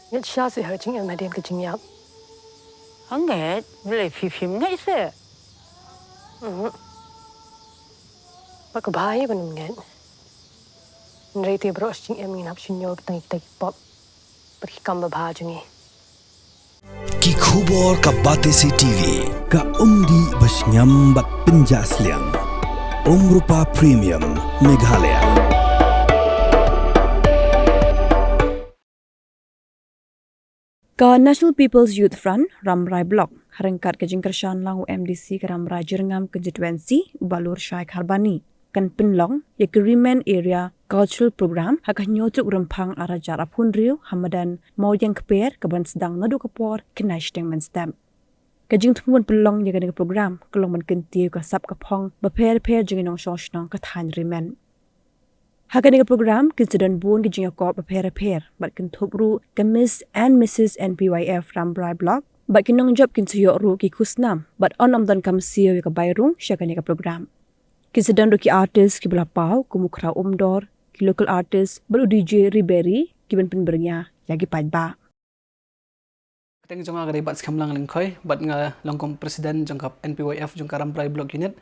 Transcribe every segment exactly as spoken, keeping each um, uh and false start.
Ngeit sha se ha ka jingim hadien ka jingïap. Hangne, bele phi phim ngeit se. Mhm. Ba ka bha hi ban ngeit. Hynrei te baroh shi jingim ngin hap shu ñiew kita kita ki pop. Bad ki kam babha jong ngi. Ki khubor ka Batesi TV, ka umdih ba shngiam bad pynjah sliang. Umrupa Premium, Meghalaya. Ka National People's Youth Front, Rambrai Block, ha ryngkat ka jingkyrshan lang u MDC ka Rambrai Jyrngam Constituency, u Bah Lurshai Kharbani, kan pynlong ïa ka Rimen Area Cultural Program ha ka hynñiew tarik u Rymphang arhajar arphew hynriew ha madan Mawdiangkper, kaban sdang naduh ka por khyndai shiteng mynstep. Ka jingthmu ban pynlong ïa kane ka program ka long ban kyntiew ka sap ka phong bapher bapher jong ki nongshong shnong ka thaiñ Rimen. Ha kane ka program kin sa don bun ki jingïakop bapher bapher bad kynthup ruh ka Miss and Missus NPYF Rambrai Block bad ki nongjop kin sa ïoh ruh ki khusnam bad yn ym don kam siew ïa ka bai rung sha kane ka program. Kin sa don ruh ki artist kiba la paw kum u Khraw Umdor, ki local artist bad u DJ Riberry kiban pynbyrngia ïa ki paidbah. Kyrteng jong nga ka dei Batskhem Langlyngkhoi bad nga long kum president jong ka NPYF jong ka Rambrai Block Unit.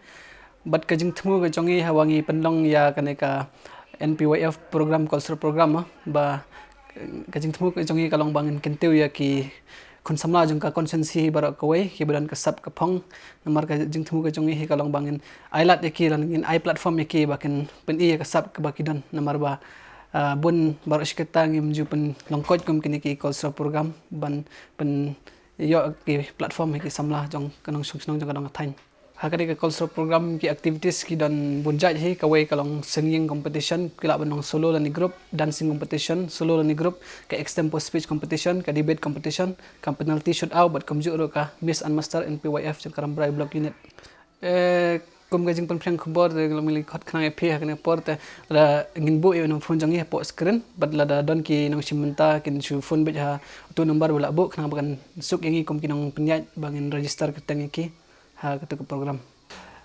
Bad ka jingthmu ka jong ngi haba ngi pynlong ïa kane ka NPYF program, cultural program, ah, ba ka jingthmu ka jong ngi ka long ba ngin kyntiew ïa ki khun samla jong ka constituency baroh kawei kiba don ka sap ka phong. Namar ka jingthmu ka jong ngi hi ka long ba ngin ai lad ïa ki lane ngin ai platform ïa ki ba kin pyni ïa ka sap kaba ki don. Namar ba, ah, bun baroh shi katta ngim ju pynlong koit kum kine ki cultural program ban pynïoh ki platform ïa ki samla jong ka nongshong shnong jong ka dong ka thaiñ. Ha kane ka cultural program ki activities ki don bun jait hi, kawei ka long singing competition, ki lah ban long solo lane group, dancing competition, solo lane group, ka extempore speech competition, ka debate competition, ka penalty shootout, bad kumjuh ruh ka Miss and Master NPYF jong ka Rambrai Block Unit. Eh, kum ka jingpynphriang khubor te, ngi la khot khnang ïa phi ha kane ka por te, lada ngin buh ïa u number phone jong ngi hapoh screen, bad lada don ki nongshim bynta kin shu phone beit ha utu u number ba la buh khnang ba kan suk ïa ngi kum ki nongpynïaid ba ngin register kyrteng ïa ki ha katu ka program.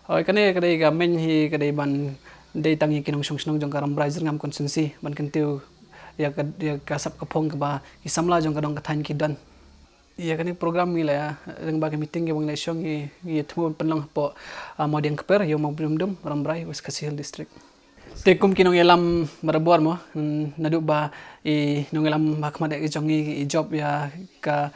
Hooid, kane ka dei ka main hi ka dei ban dei tang ïa ki nongshong shnong jong ka Rambrai Jyrngam constituency ban kyntiew ïa ka, ïa ka sap ka phong kaba ki samla jong ka dong ka thaiñ ki don. Ïa kane ka program ngi la, lyngba ka meeting kaba ngi la shong ngi, ngi thmu pynlong hapoh, ah, Mawdiangkper, ïa u Mawbrimdum, Rambrai, West Khasi Hills District. Te kum ki nongïalam barabor mo, mm, naduh ba i nongïalam ba khmat ïa jong ngi i jop ïa ka,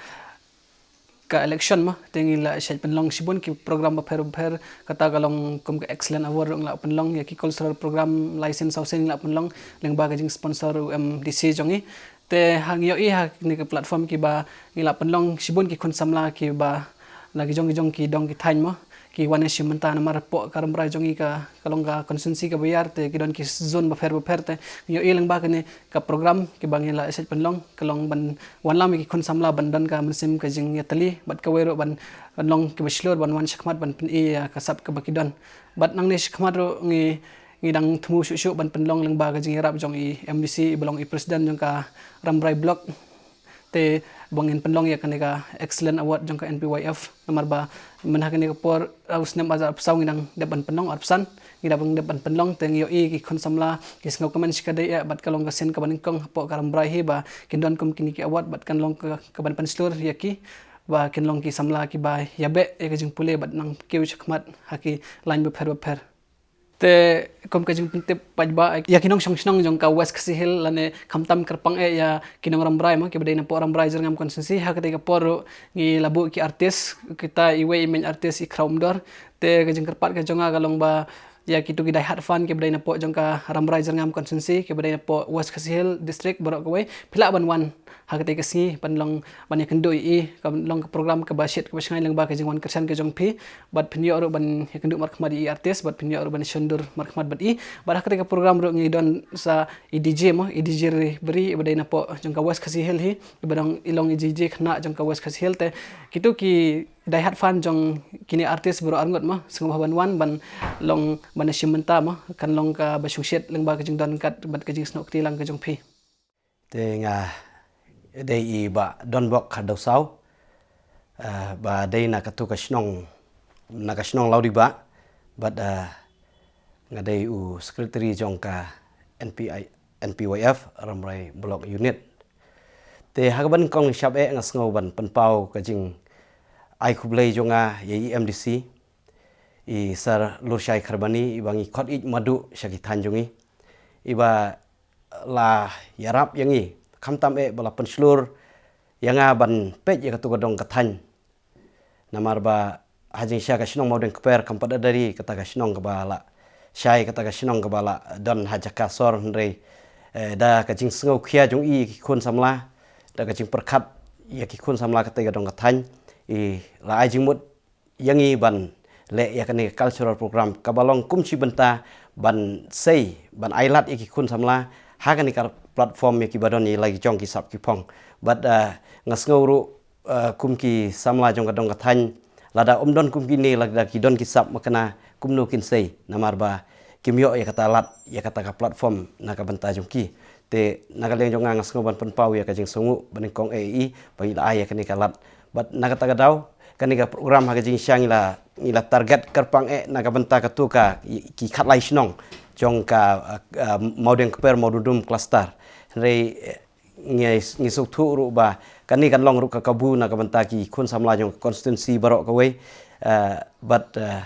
ka election mo, te ngi la shait pynlong shibun ki program bapher bapher, kata ka long kum ka Excellent Award ruh ngi la pynlong, ïa ki cultural program lai sien saw sien ngi la pynlong, lyngba ka jingsponsor u MDC jong ngi. Te ha ngi ïohi ha kane ka platform kiba ngi la pynlong shibun ki khun samla kiba na ki jong ki jong ki dong ki thaiñ mo, ki wan shim bynta namar hapoh ka Rambrai jong ngi ka, ka long ka constituency kaba ïar te ki don ki zone bapher bapher te ngi ïohi lyngba kane ka program kiba ngi la shait pynlong ka long ban wanlam ïa ki khun samla ban don ka mynsiem ka jingïatylli bad kawei ruh ban, ban long kiba shlur ban wan shakhmat ban pyni ïa ka sap kaba ki don. Bad nangne shakhmat ruh ngi, ngi dang thmu shuh shuh ban pynlong lyngba ka jingïarap jong i MDC iba long i president jong ka Rambrai Block. Te ba ngin pynlong ïa kane ka Excellent Award jong ka NPYF. Namar ba mynha kane ka por, uh, u snem arhajar arphew saw ngi dang dep ban pynlong, arphew san ngi dang dep ban pynlong, te ngi ïohi ki khun samla ki sngewkmen shikatdei eh bad ka long ka sien kaba nyngkong hapoh ka Rambrai hi ba kin don kum kine ki award bad kan long ka, kaban pynshlur ïa ki ba kin long ki samla kiba ïabeh ïa ka jingpule bad nang kiew shakhmat ha ki lain bapher bapher. Te kum ka jingpyntip paidbah ïa ki nongshong shnong jong ka West Khasi Hills lane khamtam kyrpang eh ïa ki nong Rambrai mo kiba dei napoh Rambrai Jyrngam constituency, ha katei ka por ruh ngi la buh ki artist, kita iwei i main artist i Khraw Umdor. Te ka jingkyrpad ka jong nga ka long ba ïa kitu ki die hard fan kiba dei napoh jong ka Rambrai Jyrngam constituency kiba dei napoh West Khasi Hills District baroh kawei, phi lah ban wan ha katei ka sngi ban long ban ïakynduh ïa i, ka long ka program kaba shit kaba shngaiñ lyngba ka jingwan kyrshan ka jong phi, bad phin ïoh ruh ban ïakynduh markhmat ïa i artist, bad phin ïoh ruh ban shon dur markhmat bad i. Bad ha katei ka program ruh ngi don sa i DJ mo, i DJ Ri Bri iba dei napoh jong ka West Khasi Hills hi, iba dang i long i DJ khynnah jong ka West Khasi Hills. Te kitu ki die hard fan jong kine artist baroh arngut mo, sngewbha ban wan ban long ban shim bynta mo, kan long kaba shongshit lyngba ka jingdon kat bad ka jingsnoh kti lang ka jong phi. Te nga dei i Bah Donbok Khardaw Saw, ah, ba dei na katu ka shnong, na ka shnong Lawdibah, bad, ah, nga dei u secretary jong ka NPI, NPYF Rambrai Block Unit. Te ha kaba nyngkong shap eh nga sngew ban pynpaw ka jingai khublei jong nga ïa i M D C, i Sir Lurshai Kharbani, iba ngi khot ïeit madu sha ki thaiñ jong ngi, iba la ïarap ïa ngi, khamtam eh ba la pynshlur ïa nga ban peit ïa katu ka dong ka thaiñ. Namar ba ha jingshisha ka shnong Mawdeng Kper kam pat da dei kata ka shnong kaba la shai, kata ka shnong kaba la don ha jaka sor, hynrei, eh, da ka jingsngewkhia jong i ki khun samla, da ka jingpyrkhat ïa ki khun samla katei ka dong ka thaiñ, i la ai jingmut ïa ngi ban leh ïa kane ka cultural program kaba long kum shi bynta ban sei, ban ai lad ïa ki khun samla ha kane ka platform ïa kiba don ïa la ki jong ki sap ki phong. Bad, eh, nga sngew ruh, eh, kum ki samla jong ka dong ka thaiñ, lada ym don kum kine, lada ki don ki sap makna, kumno kin sei, namar ba kim ïoh ïa kata lad, ïa kata ka platform na ka bynta jong ki. Te na ka liang jong nga, nga sngew ban pynpaw ïa ka jingsngewnguh banyngkong eh ïa i ba i la ai ïa kane ka lad. Bad na kata ka daw, kane ka program ha ka jingshisha ngi la, ngi la target kyrpang eh na ka bynta katu ka, i, ki khatlai shnong jong ka, eh, eh, Mawdeng Kper Mawdum Dum cluster. Hynrei, eh, ngi, ngi sngewthuh ruh ba kane kan long ruh ka kabu na ka bynta ki khun samla jong ka constituency baroh kawei. Eh, bad, eh,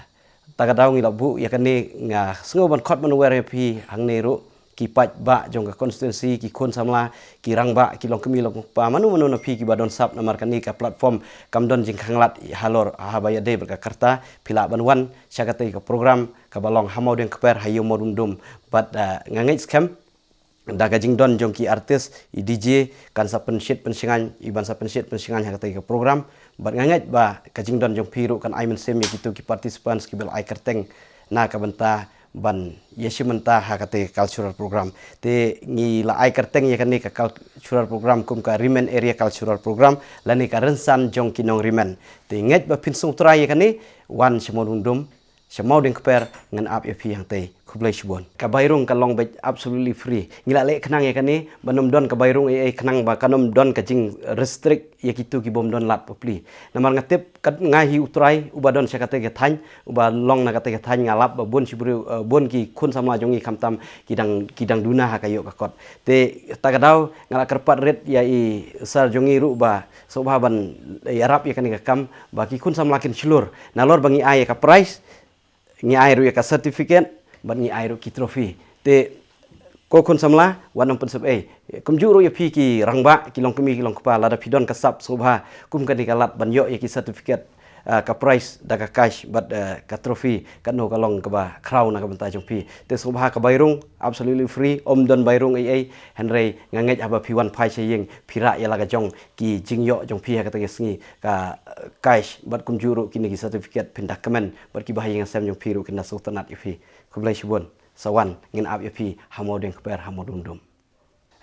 ta ka daw ngi la buh ïa kane, nga sngew ban khot ban wer ïa phi hangne ruh, ki paidbah jong ka constituency, ki khun samla, ki rangbah, ki longkmie longkpa, mano mano na phi kiba don sap, namar kane ka platform kam don jingkhanglad halor haba ïadei bad ka karta, phi lah ban wan sha katei ka program kaba long ha Mawdeng Kper ha ïew Mawdum Dum. Bad, eh, nga ngeit skhem da ka jingdon jong ki artist, i D J kan sa pynshit pynshngaiñ, i ban sa pynshit pynshngaiñ ha katei ka program. Bad nga ngeit ba ka jingdon jong phi ruh kan ai mynsiem ïa kitu ki participants kiba la ai kyrteng na ka bynta ban ïashim bynta ha katei ka cultural program. Te ngi la ai kyrteng ïa kane ka cultural program kum ka Rimen Area Cultural Program, lane ka rynsan jong ki nong Rimen. Te ngeit ba phin sngewthuh ïa kane, wan sha Mawdum Dum, sha Mawdeng Kper, ngan ap ïa phi hangtei. Khublei shibun. Ka bai rung ka long beit absolutely free. Ngi la leh khnang ïa kane, ba ym don ka bai rung ei ei, khnang ba kan ym don ka jing restrict ïa kitu ki bym don lad bapli. Namar nga tip, kat nga hi u trai uba don sha katei ka thaiñ, uba long na katei ka thaiñ, nga lap ba bun shi briew, eh, bun ki khun samla jong ngi khamtam ki dang, ki dang duna ha ka ïoh ka kot. Te ta ka daw nga la kyrpad rit ïa i sir jong ngi ruh ba sngewbha ban ïarap ïa kane ka kam, ba ki khun samla kin shlur. Nalor ba ngi ai ïa ka prize, ngi ai ruh ïa ka certificate, bad ngi ai ruh ki trophy. Te ko khun samla, wat nym pynsep ei. Kumjuh ruh ïa phi ki rangbah, ki longkmie, ki longkpa, lada phi don ka sap, sngewbha kum kane ka lad ban ïoh ïa ki certificate, ah, ka prize da ka cash bad, eh, ka trophy, katno ka long kaba khraw na ka bynta jong phi. Te sngewbha ka bai rung absolutely free, ym don bai rung ei ei, hynrei nga ngeit haba phi wan phai sha ïing, phi rah ïa la ka jong ki jingïoh jong phi ha katei ka sngi, ka, eh, cash bad kumjuh ruh kine ki certificate phin da kmen, bad ki bahaïing hasem jong phi ruh kin da sngewtynnat ïa phi. Khublei shibun, sa wan ngin ap ïa phi ha Mawdeng Kper ha Mawdum Dum.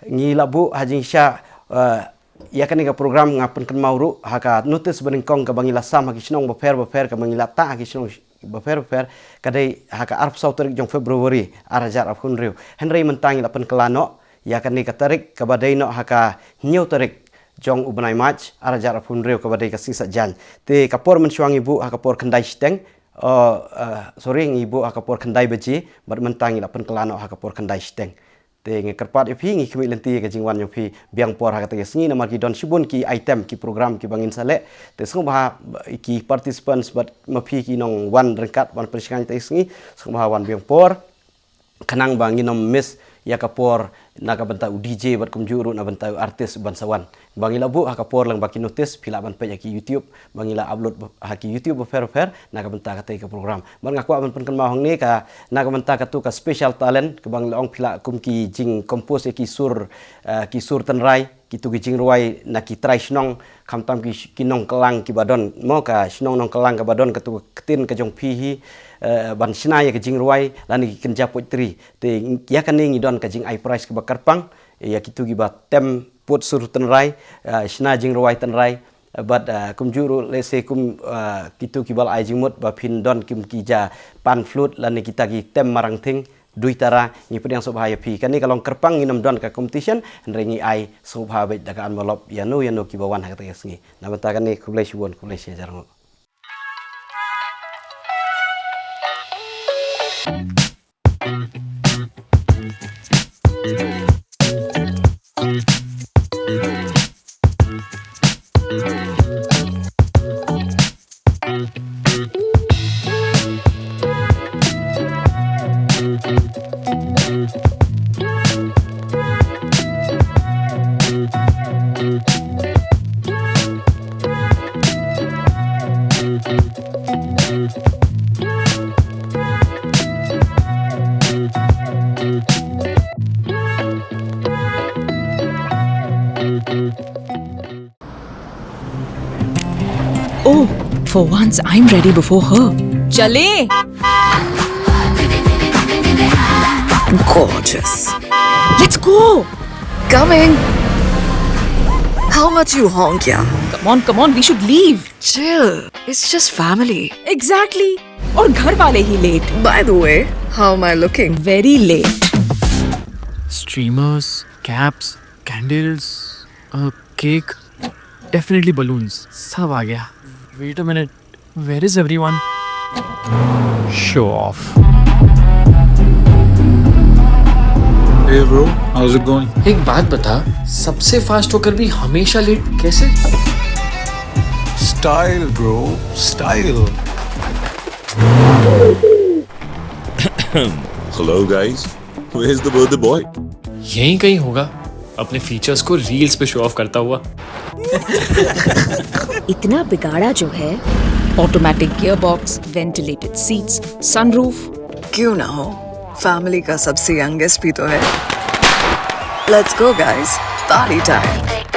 Ngi la buh ha jingshisha, eh, ïa kane ka program, nga pynkynmaw ruh ha ka notice banyngkong kaba ngi la sam ha ki shnong bapher bapher, kaba ngi la tah ha ki shnong bapher bapher, ka dei ha ka arphew saw tarik jong February, ar hajar arphew hynriew. Hynrei mynta ngi la pynkylla noh ïa kane ka tarik kaba dei noh ha ka hynñiew tarik jong u bnai March, ar hajar arphew hynriew, kaba dei ka sngi Saitjaiñ. Te ka por mynshuwa ngi buh ha ka por khyndai shiteng, oh, eh, sorry, ngi buh ha ka por khyndai baje, bad mynta ngi la pynkylla noh ha ka por khyndai shiteng. Te nga kyrpad ïa phi, ngi khmih lynti ïa ka jingwan jong phi biang por ha katei ka sngi, namar ki don shibun ki item, ki program kiba ngin sa leh. Te sngewbha ki participants bad ma phi ki nongwan ryngkat ban pynshngaiñ katei ka sngi, sngewbha wan biang por, khnang ba ngin ym miss ïa ka por na ka bynta u D J bad kumjuh ruh na bynta u artist ban sa wan. Ba ngi la buh ha ka por lyngba ki notice, phi lah ban peit ha ki YouTube, ba ngi la upload ha ki YouTube bapher bapher na ka bynta katei ka program. Bad nga kwah ban pynkynmaw hangne ka, na ka bynta katu ka special talent kaba ngi la ong, phi lah kum ki jingcompose ïa ki sur, eh, ki sur tynrai, kitu ki jingrwai na ki trai shnong, khamtam ki, ki nongkylang kiba don, mo, ka shnong nongkylang kaba don katu ka ktien ka jong phi hi, eh, ban shna ïa ka jingrwai lane ki kynja poetry. Te ïa kane ngi don ka jingai prize kaba kyrpang ïa kitu kiba tem put sur tynrai, eh, shna jingrwai tynrai, eh, bad, eh, kumjuh ruh, let's say, kum, eh, kitu kiba la ai jingmut ba phin don kim ki ja pan flute lane kita ki tem marangthing, dui tara, ngi pdiang sngewbha ïa phi. Kane ka long kyrpang, ngin ym don ka competition, hynrei ngi ai sngewbha beit da ka envelope ïano ïano kiba wan ha katei ka sngi. Na bynta kane, khublei shibun, khublei shihajar nguh. For once, I'm ready before her. चले। Gorgeous. Let's go. Coming. How much you honk, yeah? Come on, come on, we should leave. Chill. It's just family. Exactly. और घर वाले ही late. By the way, how am I looking? Very late. Streamers, caps, candles, a cake, definitely balloons. सब आ गया. Wait a minute. Where is everyone? Show off. Hey bro, how's it going? एक बात बता, सबसे फास्ट होकर भी हमेशा लेट कैसे? Style, bro, style. Hello, guys. Where's the birthday boy? यहीं कहीं होगा, अपने फीचर्स को रील्स पे शो ऑफ करता हुआ. इतना बिगाड़ा जो है. Automatic gearbox, ventilated seats, sunroof. क्यों ना हो, फैमिली का सबसे यंगेस्ट भी तो है. Let's go guys, party time.